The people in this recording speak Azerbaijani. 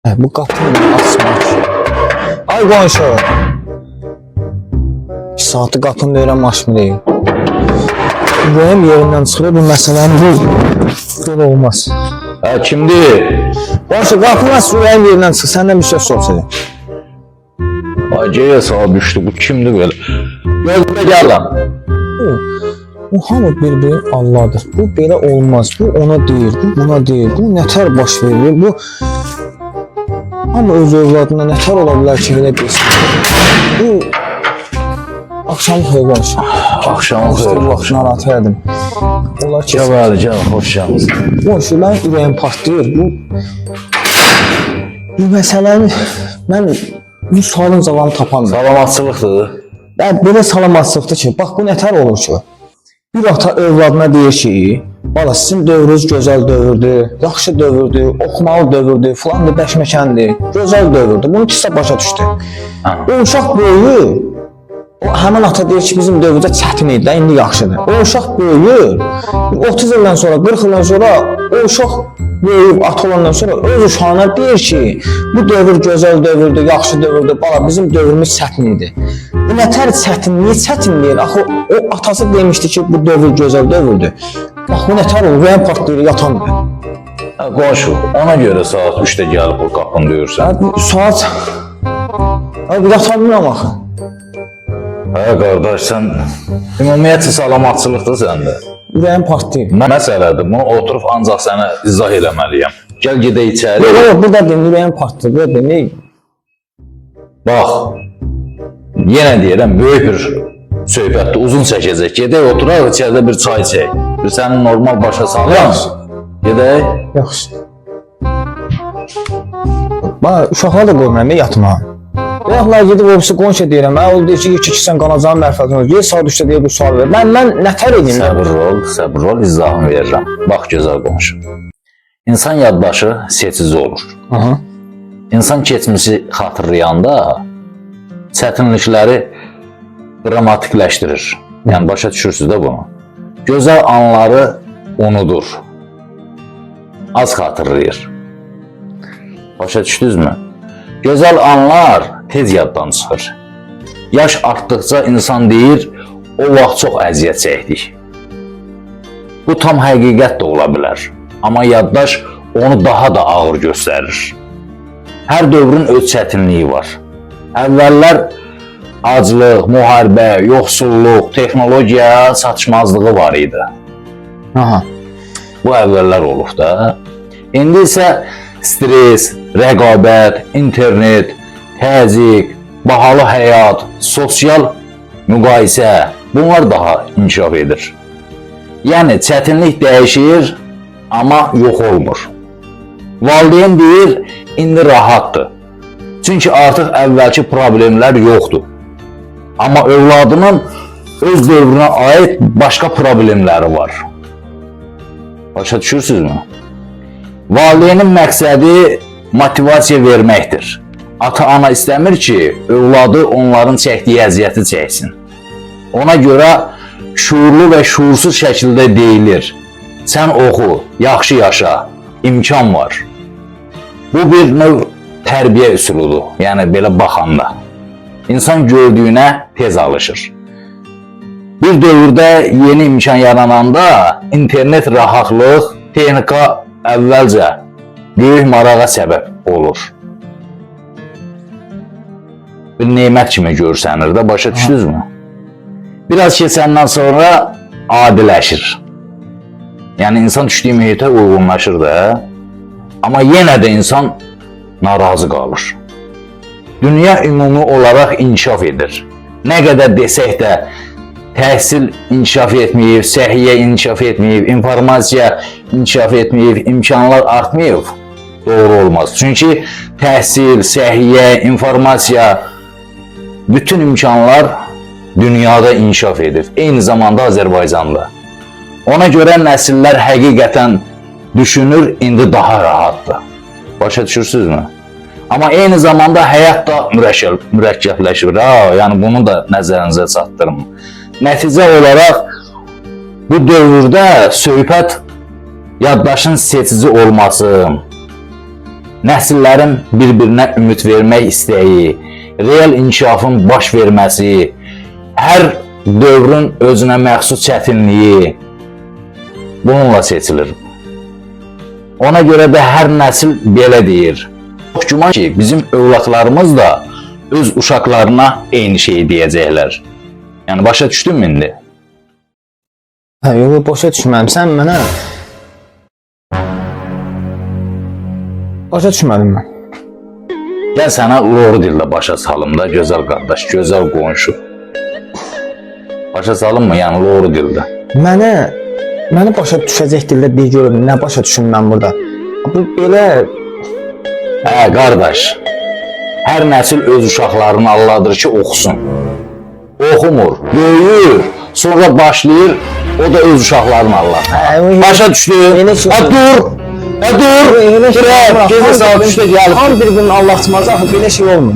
Hə, bu qapını açmaq. Ay qonşu. 2 saatı qapını döyürəm, açmır deyil. Ürəyim yerindən çıxır, bu məsələni bu belə olmaz. Hə, kimdir? Qonşu, qapını aç, ürəyim yerindən çıxır. Səndən bir söz soruşacağam. Ay, gecə saat düşdü, bu kimdir belə? Gözlə gələm. Bu hamı bir-birini alladır. Bu belə olmaz. Bu ona deyir, bu buna deyir. Bu nətər baş verir? Bu hamı öz övladına nətər ola bilər ki, belə desin. Bu axşam xeyir qonşu. Axşamın xeyir. Vaxt narahat elədim. Olar ki, Gəl bəli, gəl, xoş gəlmisən. qonşu, mənim ürəyim partlayır. Bu məsələni mən bu sualın cavabını tapamıram. Salamatçılıqdır. Və belə salamatçılıqdır ki, bax bu nətər olur ki, bir ata övladına deyir ki, bala sizin dövrünüz gözəl dövrdür, yaxşı dövrdür, oxumalı dövrdür, filandır, bəşməkəndir, gözəl dövrdür. Bunu kimsə başa düşdü. O uşaq böyüyür, o həmin ata deyir ki, bizim dövrdə çətin idi də, indi yaxşıdır. O uşaq böyüyür, 30 ildən sonra, 40 ildən sonra o uşaq böyüyüb ata olandan sonra öz uşağına deyir ki, bu dövr gözəl dövrdür, yaxşı dövrdür, bala bizim dövrümüz çətin idi. Bu nətər çətin, niyə çətin deyir? Axı o atası demişdi ki, bu dövr gözəl dövrdür. Bax bu nətər olur, ürəyim partlayır, yatamır. Hə, qonşu, ona görə saat 3-də gəlib o qapını döyürsən. Bu saat Abi yatamıram axı. Hə, qardaş, sən ümumiyyətcə salamatçılıqdır səndə. Ürəyim partlayır. Məsələdir, bunu oturub ancaq sənə izah eləməliyəm. Gəl gedək içəri. Yox, yox, burada deyim, ürəyim partlayır. Burada deyim, Bax, yenə deyirəm, böyük bir söhbətdir, uzun çəkəcək. Gedək oturaq, içəridə bir çay içək. Bir səni normal başa salam. Yaxşı. Gedək. Yaxşı. Bax, uşaqlar da qoymuram yatmağa. Uşaqlar gedib o birisi qonşu deyirəm, hə, o deyir ki, ki, sən qalacağın mərifətin olur. Gel saat 3-də deyir bu sual ver. Mən nətər edim? Mən? Səbirli ol, səbirli ol, izahımı verirəm. Bax gözəl qonşu. İnsan yaddaşı seçici olur. Aha. İnsan keçmişi xatırlayanda çətinlikləri dramatikləşdirir. Yəni başa düşürsüz də bunu. Gözəl anları unudur. Az xatırlayır. Başa düşdünüzmü? Gözəl anlar tez yaddan çıxır. Yaş artdıqca insan deyir, o vaxt çox əziyyət çəkdik. Bu tam həqiqət də ola bilər. Amma yaddaş onu daha da ağır göstərir. Hər dövrün öz çətinliyi var. Əvvəllər aclıq, müharibə, yoxsulluq, texnologiya çatışmazlığı var idi. Aha. Bu əvvəllər olub da. İndi isə stres, rəqabət, internet, təzyiq, bahalı həyat, sosial müqayisə bunlar daha inkişaf edir. Yəni çətinlik dəyişir, amma yox olmur. Valideyn deyir, indi rahatdır. Çünki artıq əvvəlki problemlər yoxdur. Amma övladının öz dövrünə aid başqa problemləri var. Başa düşürsünüzmü? Valideynin məqsədi motivasiya verməkdir. Ata-ana istəmir ki, övladı onların çəkdiyi əziyyəti çəksin. Ona görə şuurlu və şuursuz şəkildə deyilir: Sən oxu, yaxşı yaşa, imkan var. Bu bir növ tərbiyə üsuludur. Yəni belə baxanda insan gördüyünə tez alışır. Bir dövrdə yeni imkan yarananda internet rahatlıq, texnika əvvəlcə böyük marağa səbəb olur. Bir nemət kimi görsənir də, başa düşdünüzmü? Biraz keçəndən sonra adiləşir. Yəni insan düşdüyü mühitə uyğunlaşır da. Amma yenə də insan narazı qalır. Dünya ümumi olaraq inkişaf edir. Nə qədər desək də təhsil inkişaf etməyib, səhiyyə inkişaf etməyib, informasiya inkişaf etməyib, imkanlar artmayıb, doğru olmaz. Çünki təhsil, səhiyyə, informasiya bütün imkanlar dünyada inkişaf edir. Eyni zamanda Azərbaycanda. Ona görə nəsillər həqiqətən düşünür, indi daha rahatdır. Başa düşürsünüzmü? Amma eyni zamanda həyat da mürəkkəbləşir. Ha, yəni bunu da nəzərinizə çatdırım. Nəticə olaraq bu dövrdə söhbət yaddaşın seçici olması, Nəsillərin bir-birinə ümid vermək istəyi, real inkişafın baş verməsi, hər dövrün özünə məxsus çətinliyi bununla seçilir. Ona görə də hər nəsil belə deyir. Çox güman ki, bizim övladlarımız da öz uşaqlarına eyni şeyi deyəcəklər. Yəni başa düşdünmü indi? Hə, yox, başa düşməmisən mənə. Başa düşmədim mən. Gəl sənə loru dildə başa salım da, gözəl qardaş, gözəl qonşu. Başa salınmı? Yəni loru dildə. Mənə məni başa düşəcək dildə bir görüm nə başa düşüm mən burada. Bu belə Hə, qardaş. Hər nəsil öz uşaqlarını alladır ki, oxusun. Oxumur, böyüyür, sonra başlayır, o da öz uşaqlarını allar. Hə, o- Başa düşdün? Elə şey- Hə, dur! Hə, dur! Elə şey Dur, olmur. gecə saat 3-də gəlib. Hamı bir-birinin aldatmaz axı belə şey olmur.